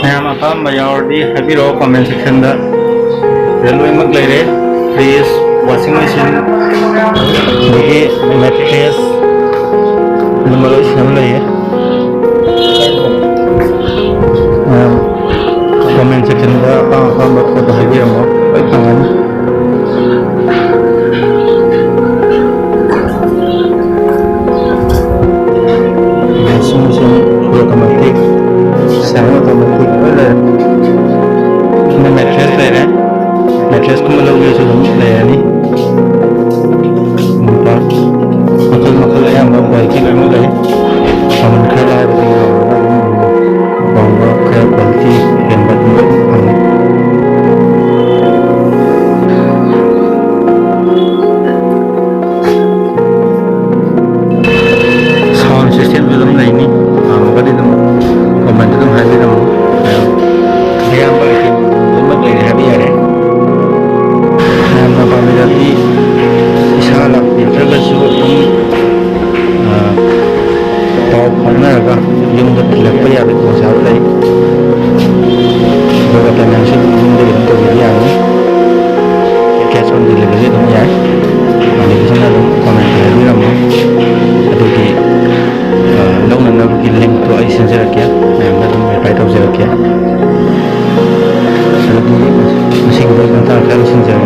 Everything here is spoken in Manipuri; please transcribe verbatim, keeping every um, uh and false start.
ꯃꯌꯥꯝ ꯑꯄꯥꯝꯕ ꯌꯥꯎꯔꯗꯤ ꯍꯥꯏꯕꯤꯔꯛꯑꯣ comment sectionꯗ꯫ ꯁꯤꯗ ꯂꯣꯏꯅꯃꯛ ꯂꯩꯔꯦ, fridge, washing machine, ꯑꯗꯒꯤ mattress, ꯑꯗꯨꯝꯕ ꯂꯣꯏ ꯁꯨꯅ ꯂꯩꯌꯦ꯫ ꯃꯌꯥꯝ comment sectionꯗ ꯑꯄꯥꯝ ꯑꯄꯥꯝꯕ ꯄꯣꯠꯇꯣ ꯍꯥꯏꯕꯤꯔꯝꯃꯣ, ꯂꯣꯏ ꯐꯪꯒꯅꯤ꯫ Washing machine, full automatic, semi automatic ꯂꯣꯏ ꯂꯩꯔꯦ꯫ ꯁꯤꯅ mattress ꯂꯩꯔꯦ꯫ Mattressꯀꯨꯝꯕ ꯂꯧꯒꯦꯁꯨ ꯑꯗꯨꯝ ꯂꯩꯔꯅꯤ꯫ ꯃꯈꯜ ꯃꯈꯜ ꯑꯌꯥꯝꯕ quality ꯂꯣꯏꯅꯃꯛ ꯂꯩ꯫ ꯃꯃꯜ ꯈꯔ ꯂꯥꯏꯕꯗꯒꯤ ꯍꯧꯔꯒ ꯑꯗꯨꯝ ꯑꯋꯥꯡꯕ, ꯈꯔ quality ꯍꯦꯟꯕ ꯑꯗꯨꯝ ꯂꯣꯏ ꯐꯪꯉꯤ꯫ Sound systemꯁꯨ ꯑꯗꯨꯝ ꯂꯩꯅꯤ, ꯄꯥꯝꯃꯒꯗꯤ ꯑꯗꯨꯝ comment ꯑꯗꯨꯝ ꯍꯥꯏꯕꯤꯔꯝꯃꯨ꯫ ꯑꯌꯥꯝꯕ item ꯂꯣꯏꯅꯃꯛ ꯂꯩꯔꯦ ꯍꯥꯏꯕ ꯌꯥꯔꯦ꯫ ꯃꯌꯥꯝꯅ ꯄꯥꯝꯕꯤꯔꯗꯤ ꯏꯁꯥ ꯂꯥꯛꯄꯤꯗ꯭ꯔꯒꯁꯨ ꯑꯗꯨꯝ, ꯑ, ꯄꯥꯎ ꯐꯥꯎꯅꯔꯒ ꯌꯨꯝꯗ ꯊꯤꯜꯂꯛꯄ ꯌꯥꯕꯒꯤ ꯈꯨꯗꯣꯡꯆꯥꯕ ꯂꯩ꯫ ꯑꯗꯨꯒ paymentꯁꯨ ꯑꯗꯨꯝ ꯌꯨꯝꯗꯒꯤ ꯑꯗꯨꯝ ꯇꯧꯕꯤꯕ ꯌꯥꯅꯤ꯫ Cash on delivery ꯑꯗꯨꯝ ꯌꯥꯏ꯫ ꯄꯥꯝꯕꯤꯕꯁꯤꯡꯅ ꯑꯗꯨꯝ comment ꯍꯥꯏꯕꯤꯔꯝꯃꯣ꯫ ꯑꯗꯨꯒꯤ, ꯑ, ꯂꯧꯅꯅꯕꯒꯤ linkꯇꯣ ꯑꯩ ꯁꯦꯝꯖꯔꯛꯀꯦ, ꯃꯌꯥꯝꯗ ꯑꯗꯨꯝ reply ꯇꯧꯖꯔꯛꯀꯦ꯫ ꯑꯗꯨꯗꯤ ꯉꯁꯤꯒꯤꯗꯤ ꯃꯇꯥꯡ ꯈꯔ ꯂꯣꯏꯁꯤꯟꯖꯔꯒꯦ꯫